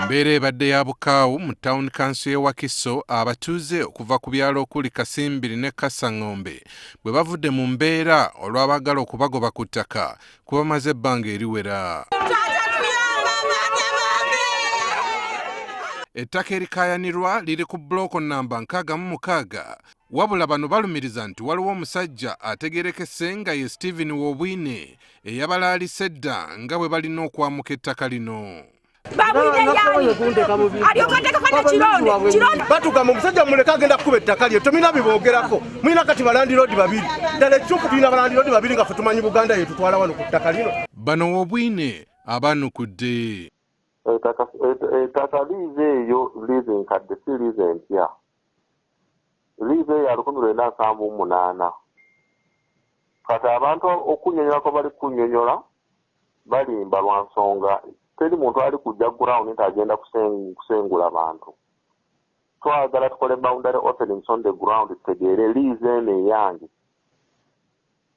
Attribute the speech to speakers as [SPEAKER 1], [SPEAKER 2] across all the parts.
[SPEAKER 1] Embeera ebadde ya bukaawu mu Town Council y'e Wakiso abatuuze okuva ku byalo okuli Kasimbiri ne Kasangombe bwe bavudde mu mbeera olw'abaagala okubagoba ku ttaka kwe bamaze ebbanga eriwera. Ettaka erikaayanirwa liri ku bbulooko nnamba 66 wabula bano balumiriza nti waliwo omusajja ategeerekese nga ye Stephen Wobwine eyabalaalise edda nga bwe balina okwamuka ettaka lino.
[SPEAKER 2] Batugamba omusajja muleke agenda kukuba ettaka lye, temulina biboogerako. Mulina kati balandiroodi babiri ddala, ekituufu tulina balandiroodi babiri nga ffe tumanyi Buganda yetutwala wano ku ttaka lino.
[SPEAKER 1] Bano Wobwine abanukudde.
[SPEAKER 3] Ettaka liizi eyo liizi nkadde, si liizi empya. Liizi eyo ya 1978. Kati abantu okunnyonnyolako bali kunnyonnyola balimba lwa nsonga teri muntu ali kujja ground nti agenda kusengula bantu. Twagala tukole boundary openings on the ground, tutegeere liizi eno eyange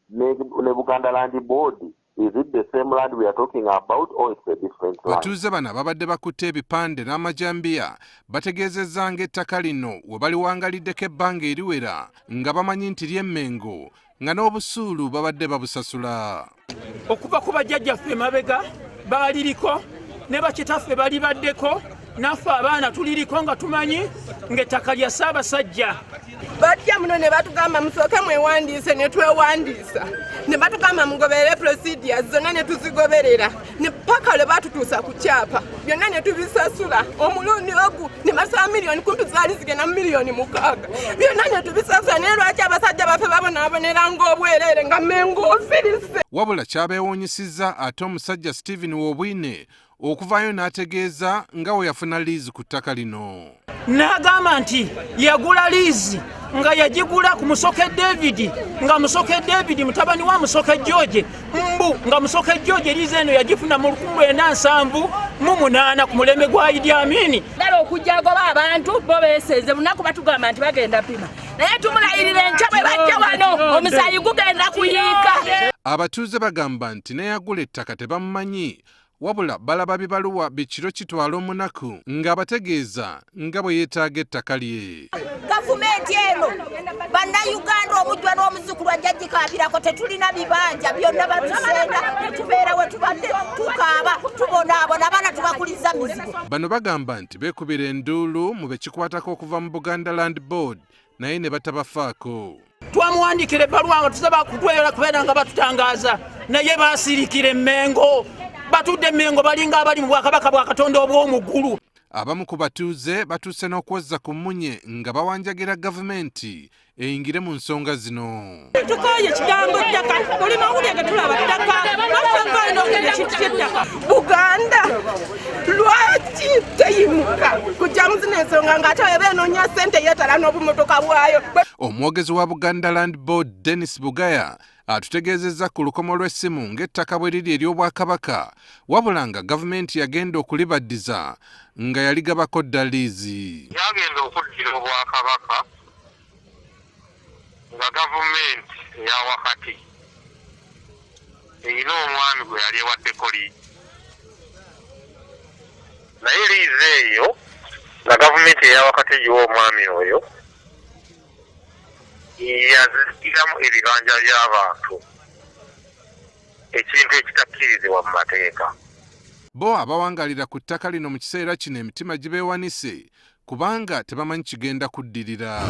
[SPEAKER 3] ne Buganda Land Board, is it the same land we are talking about or it's a different land?
[SPEAKER 1] Batuuze bano ababadde bakutte ebipande n'amajambiya bategeezezza ng'ettaka lino we baliwangaliddeko ebbanga eriwera nga bamanyi nti ly'Emmengo, nga n'obusuulu babadde babusasula.
[SPEAKER 4] Okuva ku bajjajjaffe emabega baaliriko, ne bakitaffe balibaddeko, naffe abaana tuliriko nga tumanyi ng'ettaka lya Ssaabasajja.
[SPEAKER 5] Batya muno ne batugamba musooke mwewandiise, ne twewandiisa, ne batugamba mugoberere procedures zonna, ne tuzigoberera, ne paka lwe batutuusa ku kyapa, byonna ne tubisasula omulundi ogu, ne basaba miliyoni kumpi zaali zigenda mu miliyoni 6, byonna ne tubisasula. Naye lwaki abasajja baffe babonaabonera ng'obwereere nga Mengo ofirise?
[SPEAKER 1] Wabula kyabeewuunyisizza ate omusajja Stephen Wobwine okuvaayo n'ategeeza nga we yafuna liizi ku ttaka lino.
[SPEAKER 4] N'agamba nti yagula liizi nga yagigula ku Musoke David, nga Musoke David mutabani wa Musoke George, mbu nga Musoke George liizi eno yagifuna mu 1978 ku mulembe gwa Idi Amini.
[SPEAKER 6] Ddala okujja agoba abantu bo beesenze lunaku, batugamba nti bagenda pima, naye tumulayirira enkya bwe bajja wano omusaayi gugenda kuyiika.
[SPEAKER 1] Abatuuze bagamba nti neyagula ettaka tebamumanyi, wabula balaba bibaluwa bikiro kitwala omunaku ng'abategeeza nga bwe yeetaaga ettaka lye.
[SPEAKER 7] Gavumenti eno, Bannayuganda omujjwa n'omuzukulu ajja gikaabirako. Tetulina bibanja, byonna batusenda, tetubeera we tubadde, tukaaba, tubonaabona, abaana tubakuliza mizigo.
[SPEAKER 1] Bano bagamba nti beekubira enduulu mu bekikwatako okuva mu Buganda Land Board, naye ne batabafaako.
[SPEAKER 4] Twamuwandiikira ebbaluwa nga tusaba kutwera kubeera nga batutangaaza, naye baasirikira Emmengo. Batudde Emmengo balinga abali mu bwakabaka bwa Katonda obw'omu ggulu.
[SPEAKER 1] Abamu ku batuuze batuuse n'okwozza ku mmunye nga bawanjagira gavumenti eyingire mu nsonga zino.
[SPEAKER 5] Tukooye ekigambo ttaka, buli mawulire ge tulaba ttaka. Lwaki nogenda ekintu ky'ettaka? Buganda lwaki teyimuka kujjamu zino ensonga ng'ate weba enoonya ssente yeetala n'obumotoka bwayo?
[SPEAKER 1] Omwogezi wa Buganda Land Board Dennis Bugaya atutegeezezza ku lukomo lw'essimu ng'ettaka bwe liri ery'Obwakabaka, wabula nga gavumenti yagenda okulibaddiza nga yaligabako dda liizi.
[SPEAKER 3] Yagenda okuddira Obwakabaka nga gavumenti eya wakati erina omwami gwe yali ewaddeko liizi, naye liizi eyo nga gavumenti eya wakati egiwa omwami oyo yazigiramu ebibanja by'abantu, ekintu ekitakkirizibwa mu mateeka.
[SPEAKER 1] Bo abawangalira ku ttaka lino mu kiseera kino emitima gibeewanise kubanga tebamanyi kigenda kuddirira.